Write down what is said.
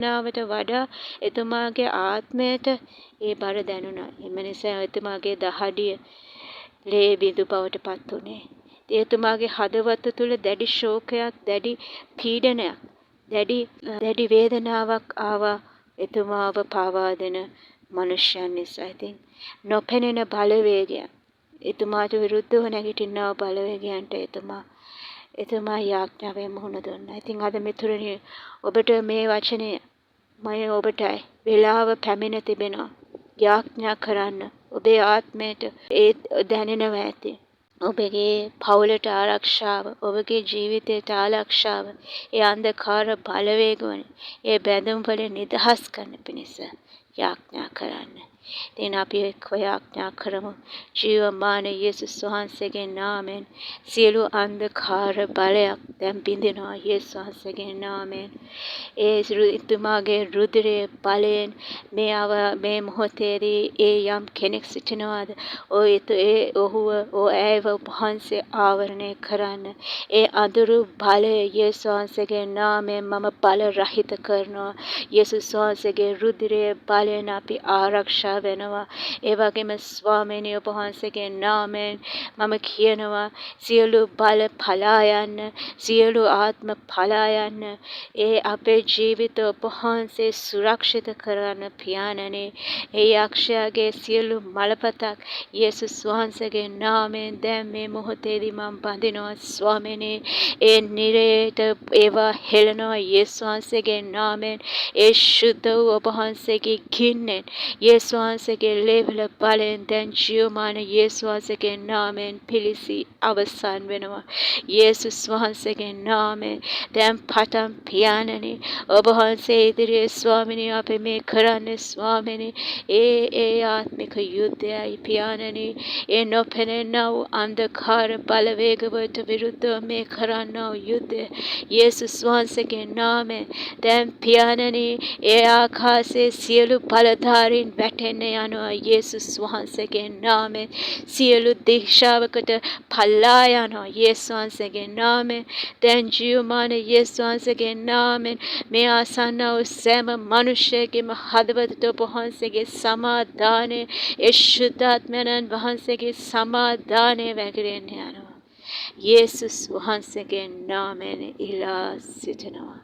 නාවට වඩා එතුමාගේ ආත්මයට ඒ බර දැනුණා. එම නිසා එතුමාගේ දහඩිය ලේ බිඳු බවට පත් වුණේ. එතුමාගේ හදවත තුළ දැඩි ශෝකයක්, දැඩි පීඩනයක්, දැඩි දැඩි වේදනාවක් ආවා එතුමාව පාවා දෙන මනුෂ්‍යයන් නිසා. ඉතින් නොපෙනෙන බලවේගයන්, එතුමාට විරුද්ධව නැගිටිනා බලවේගයන්ට එතුමා එතුමා යාඥාවෙන් මුහුණ දුන්නා. ඉතින් අද මිතුරනි, ඔබට මේ වචනය මම ඔබටයි වෙලාව පැමිණ තිබෙනවා. යාඥා කරන්න. ඔබේ ආත්මයට ඒ දැනෙනවා ඇති. ඔබගේ පවුලට ආරක්ෂාව, ඔබගේ ජීවිතයට ආරක්ෂාව, ඒ අන්ධකාර බලවේග වලින්, ඒ බැඳුම් වලින් නිදහස් කරන පිණිස යාඥා කරන්න. ඉතින් අපි එක්ව යාඥා කරමු. ජීවමාන යේසුස් වහන්සේගේ නාමයෙන් සියලු අන්ධකාර බලයක් දැන් බිඳිනවා යේසුස් වහන්සේගේ නාමයෙන්. ඒ එතුමාගේ රුධිරයේ බලයෙන් මේ අව මේ මොහොතේදී ඒ යම් කෙනෙක් සිටිනවාද, ඔය ඒ ඔහුව, ඔ ඇයව වහන්සේ ආවරණය කරන්න. ඒ අඳුරු බලය යේසුස් වහන්සේගේ නාමයෙන් මම බල රහිත කරනවා. යේසුස් වහන්සේගේ රුධිරයේ බලයෙන් අපි ආරක්ෂා වෙනවා. ඒ වගේම ස්වාමීනි, ඔබ වහන්සේගේ නාමයෙන් මම කියනවා, සියලු බල පලා යන්න, සියලු ආත්ම පලා යන්න. ඒ අපේ ජීවිත ඔබ වහන්සේ සුරක්ෂිත කරන්න පියාණනි. ඒ යක්ෂයාගේ සියලු මලපතක් යේසුස් වහන්සේගේ නාමයෙන් දැන් මේ මොහොතේදී මම බඳිනවා ස්වාමීනි. ඒ නිරයට ඒවා හෙළනවා යේසුස් වහන්සේගේ නාමයෙන්. ඒ ශුද්ධ වූ ඔබ වහන්සේගේ ගින්නෙන්, යේසුස් වහන්සේගේ ලේවල බලයෙන් දැන් ජීවමාන යේසුස් වහන්සේගේ නාමයෙන් පිළිසි අවසන් වෙනවා. යේසුස් වහන්සේගේ නාමයෙන් දැන් පටන් පියාණනි, ඔබ වහන්සේ ඉදිරියේ ස්වාමිනී, අපි මේ කරන්නේ ස්වාමිනී, ඒ ඒ ආත්මික යුද්ධයයි පියාණනි. ඒ නොපෙනෙනා වූ අන්ධකාර බලවේගවලට විරුද්ධව මේ කරන්නා වූ යුද්ධය යේසුස් වහන්සේගේ නාමයෙන් දැන් පියාණනි, ඒ ආකාශයේ සියලු බලධාරීන් වැටෙන්න යනවා යේසුස් වහන්සේගේ නාමයෙන්. සියලු දිශාවකට පල්ලා යනවා යේසුස් වහන්සේගේ නාමයෙන්. දැන් ජීවමාන යේසුස් වහන්සේගේ නාමයෙන් මේ ආසන්න වූ සෑම මනුෂ්‍යයෙක්ගේම හදවතට ඔබ වහන්සේගේ සමාදානය, ඒ ශුද්ධාත්මයන් වහන්සේගේ සමාදානය වැගිරෙන්න යනවා. යේසුස් වහන්සේගේ නාමයෙන් ඉල්ලා සිටිනවා.